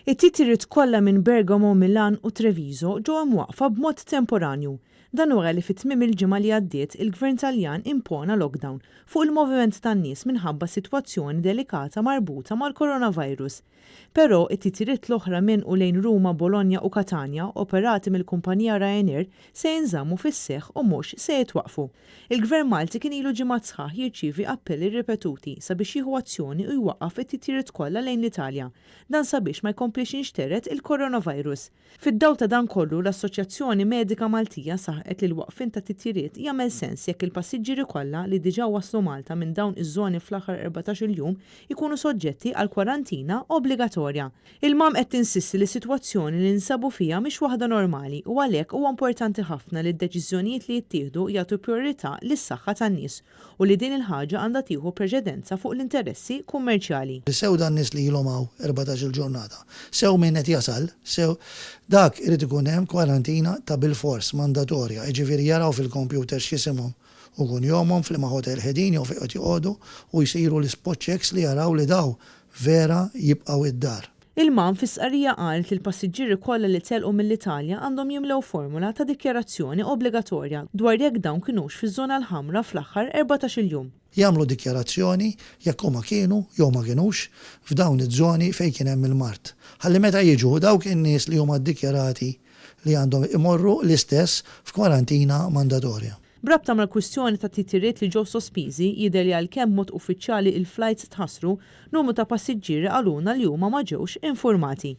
It-titjiriet kollha minn Bergamo, Milan u Treviso ġew imwaqqfa b'mod temporanju. Dan wara li fi tmiem il-ġimgħa li għaddiet, il-Gvern Taljan impona lockdown fuq il-moviment tan-nies minħabba sitwazzjoni delikata marbuta mal-coronavirus. Però, it-titjiriet l-oħra minn u lejn Ruma, Bologna u Catania, operati mill-kumpanija Ryanair, se jinżammu fis-seħħ u mhux se jitwaqqfu. Il-Gvern Malti kien ilu ġimgħat sħaħ jirċievi appelli ripetuti sabiex jieħu azzjoni u jwaqqaf it-titjiriet kollha lejn l-Italja. Dan sabiex ma jkomplix jinxtered il-coronavirus. Fid-dawl ta' dan kollu, l-Assoċjazzjoni Medika Maltija saħqet li l-waqfien tat-titjiriet jagħmel sens jekk il-passiġġieri kollha li diġà waslu Malta minn dawn iż-żoni fl-aħħar 14-il jum ikunu soġġetti għal kwarantina obbligatorja. Il-MAM qed tinsisti li s-sitwazzjoni li ninsabu fiha mhix waħda normali u għalhekk huwa importanti ħafna li d-deċiżjonijiet li jittieħdu jagħtu prijorità lis-saħħa tan-nies u li din il-ħaġa għandha tieħu preċedenza fuq l-interessi kummerċjali. Sew dan-nies li ilhom hawn 14-il ġurnata, sew min qed jasal, sew dak irid ikun hemm kwarantina ta' bilfors, mandatorja, jiġifieri jaraw fil-computer x'jisimhom u kunjomhom, f'liema hotel qegħdin jew fejn qed joqogħdu u jsiru l-ispot checks li jaraw li daw vera jibqgħu id-dar. Il-MAM fi stqarrija qalet li l-passiġġieri kollha li telqu mill-Italja għandhom jimlew formola ta' dikjarazzjoni obbligatorja dwar jekk dawn kinux fiż-żona l-ħamra fl-aħħar 14-il jum. Jagħmlu dikjarazzjoni jekk huma kienu jew ma kinux f'dawn iż-żoni fejn kien hemm il-mard. Ħalli meta jiġu dawk in-nies li huma ddikjarati li għandhom imorru l-istess f'kwarantina mandatorja. B'rabta mal-kwistjoni ta' titjiriet li ġew sospiżi, jidher li għalkemm b'mod uffiċjali il-flights tħassru, numru ta' passiġġieri qalulna li huma ma ġewx infurmati.